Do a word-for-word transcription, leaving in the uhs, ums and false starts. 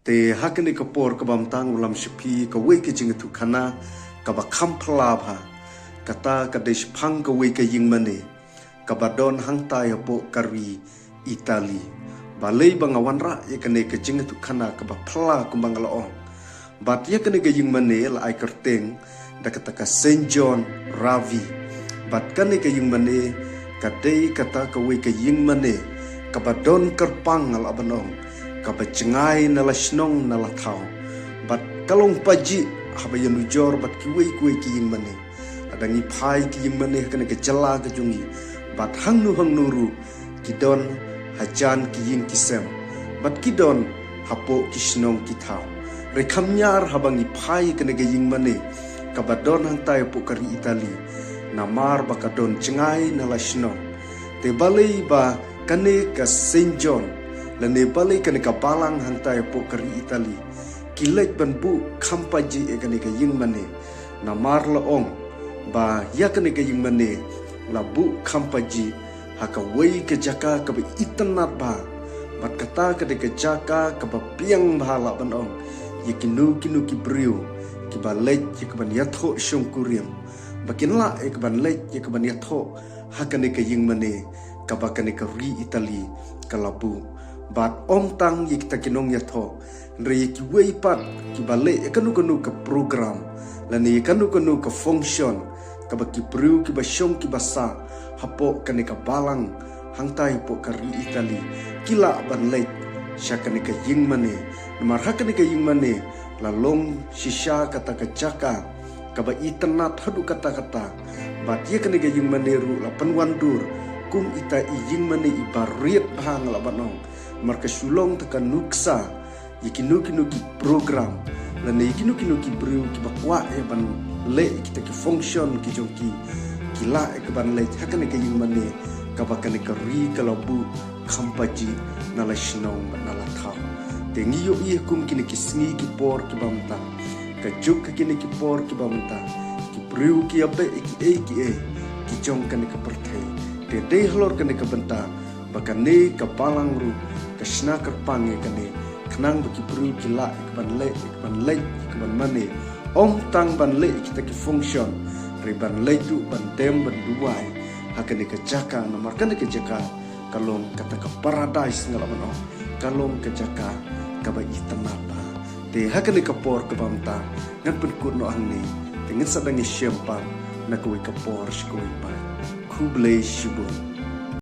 Te ha kane ka por kaba mynta ngan lam sha phi kawei ka jingïathuhkhana kaba kham phylla bha. Kata ka dei shaphang kawei ka ïingmane kaba don hangtai hapoh ka ri Italy. Balei ba nga wanrah ïa kane ka jingïathuhkhana kaba phylla kumba nga la ong? Bad ïa kane ka ïingmane la ai kyrteng da kata ka Saint John Ravi. Bad kane ka ïingmane ka dei kata kawei ka ïingmane kaba don kyrpang, nga lah ban ong, kaba jngai na la shnong na la thaw. Bad ka long pajih haba ïanujor bad kiwei kiwei ki ïingmane. Lada ngi phai ki ïingmane ha kane ka jylla ka jong ngi, bad hangno hangno ruh ki don hajan ki ïing ki sem, bad ki don hapoh ki shnong ki thaw. Hynrei kham ñiar haba ngi phai kane ka ïingmane kaba don hangtai hapoh ka ri Italy, namar ba ka don jngai na la shnong. Te balei ba kane ka Saint John, lane balei kane ka balang hangtai hapoh ka ri Italy ki leit ban buh kham pajih ïa kane ka ïingmane? Namar la ong ba ïa kane ka ïingmane la buh kham pajih ha kawei ka jaka kaba itynnad bha. Bad kata ka dei ka jaka kaba biang bha, lah ban ong, ïa kino kino ki briew kiba leit ïa ka ban ïathoh shongkurim. Ba kin lah ïa ka ban leit ïa ka ban ïathoh ha kane ka ïingmane kaba kane ka ri Italy ka la buh. Bad ym tang ïa kita ki nongïathoh, hynrei ïa kiwei pat kiba leh ïa kano kano ka program lane ïa kano kano ka function kaba ki briew kiba shong kiba sah hapoh kane ka balang hangtai hapoh ka ri Italy, ki lah ban leit sha kane ka ïingmane. Namar ha kane ka ïingmane la long shisha kata ka jaka kaba itynnad haduh katta katta. Bad ïa kane ka ïingmane ruh la pynwandur kum ita i ïingmane iba rit bha, nga lah ban ong. Namar ka shu long ta ka nuksa ïa kino kino ki program lane ïa kino kino ki briew kiba kwah ïa ban leh ïa kita ki function ki jong ki, ki lah ïa ka ban leit ha kane ka ïingmane kaba kane ka ri ka la buh kham pajih na la shnong bad na la thaw. Te ngi ïohi ha kum kine ki sngi ki por kiba mynta, ka juk ha kine ki por kiba mynta, ki briew ki ïabeh ïa kiei kiei ki jong kane ka pyrthei. Te dei halor kane ka bynta ba kane ka balang ruh ka shna kyrpang ïa kane, khnang ba ki briew ki lah ïa ka ban leh, ïa ka ban leit, ïa ka ban mane. Ym tang ban leh ïa kita ki function, hynrei ban leit ruh ban dem ban duwai ha kane ka jaka, namar kane ka jaka ka long kata ka paradise, nga lah ban ong. Ka long ka jaka kaba itynnad bha. Te ha kane ka por kaba mynta ngan pynkut noh hangne. Te ngin sa dang ïashem pat na kawei ka por sha kawei pat. Khublei shibun.